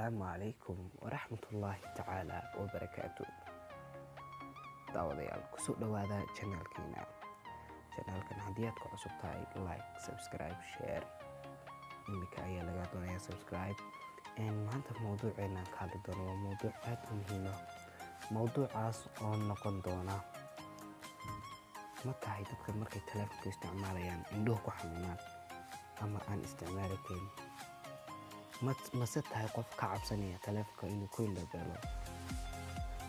Assalaamu calaykum waraxmatullaahi tacaala wabarakaatu. Daawadayaal, kusoo dhawaada channelkeena. Channelkan haddii aad ku cusub tahay, like, subscribe, share. Imika ayaa lagaa doonayaa subscribe. Maanta mawduuceena ka hadli doono waa mawduuc aad u muhiim ah, mawduucaas oo noqon doona: ma tahay dadka markay taleefanka isticmaalayaan indhuhu ku xanuunaan ama aan isticmaali karin? Mase tahay qof ka cabsanaya taleefanka inuu ku indhabeelo?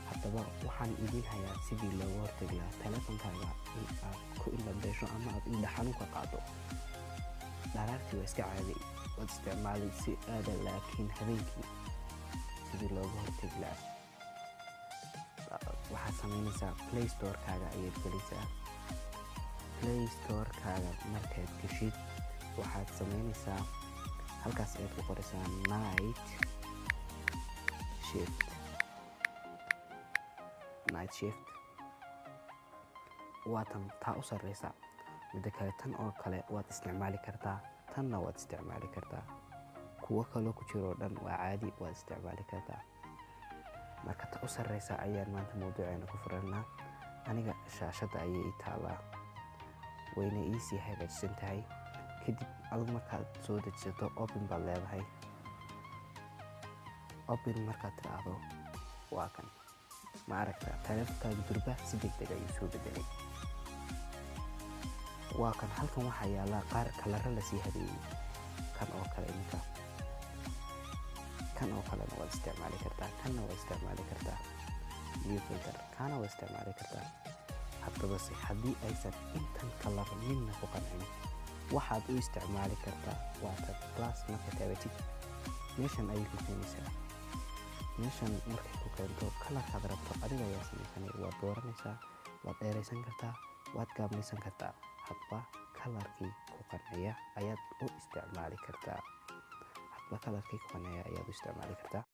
Haddaba waxaan idiin hayaa sidii looga hortagi lahaa taleefankaaga in aad ku indhabeesho ama aad indha xanuun ka qaado. Dharaartii waa iska caadi, waad isticmaalay si aada, laakiin habeenkii sidii looga hortagi lahaa waxaad samaynaysaa, Play Storekaaga ayaad gelaysaa. Play Storekaaga markaad geshid, waxaad samaynaysaa, halkaas ayaad ku qoraysaa Night Shift. Night Shift waa tan taa u sarreysa. Midda kale, tan oo kale waad isticmaali kartaa, tanna waad isticmaali kartaa, kuwo kaloo ku jiro oo dhan waa caadi, waad isticmaali kartaa. Marka ta u sarreysa ayaan maanta mawduuceena ku furanaa. Aniga shaashadda ayay ii taalaa, wayna iisii hagaajisan tahay. Kadib adigu markaad soo dejisato, open baad leedahay. Open markaad tidhaahdo, waa kan. Ma aragta taleefankaaga durba si deg deg ayuu soo bedelay? Waa kan. Halkan waxaa yaallaa qaar coloro lasii habeeyey, kan oo kale iminka. Kan oo kalena waad isticmaali kartaa, kanna waad isticmaali kartaa, new filter kaana waad isticmaali kartaa. Haddabase haddii aysan intan color midna ku qancin, waxaad u isticmaali kartaa waa tan plus. Marka taabatid, meeshan ayay ku keenaysaa. Meeshan markay ku keento, colorkaad rabto adiga ayaa samaysanaya. Waad dooranaysaa, waad dheeraysan kartaa, waad gaabnaysan kartaa. Hadba colorkii ku qanciya ayaad u isticmaali kartaa. Hadba colorkii ku qanciya ayaad u isticmaali kartaa.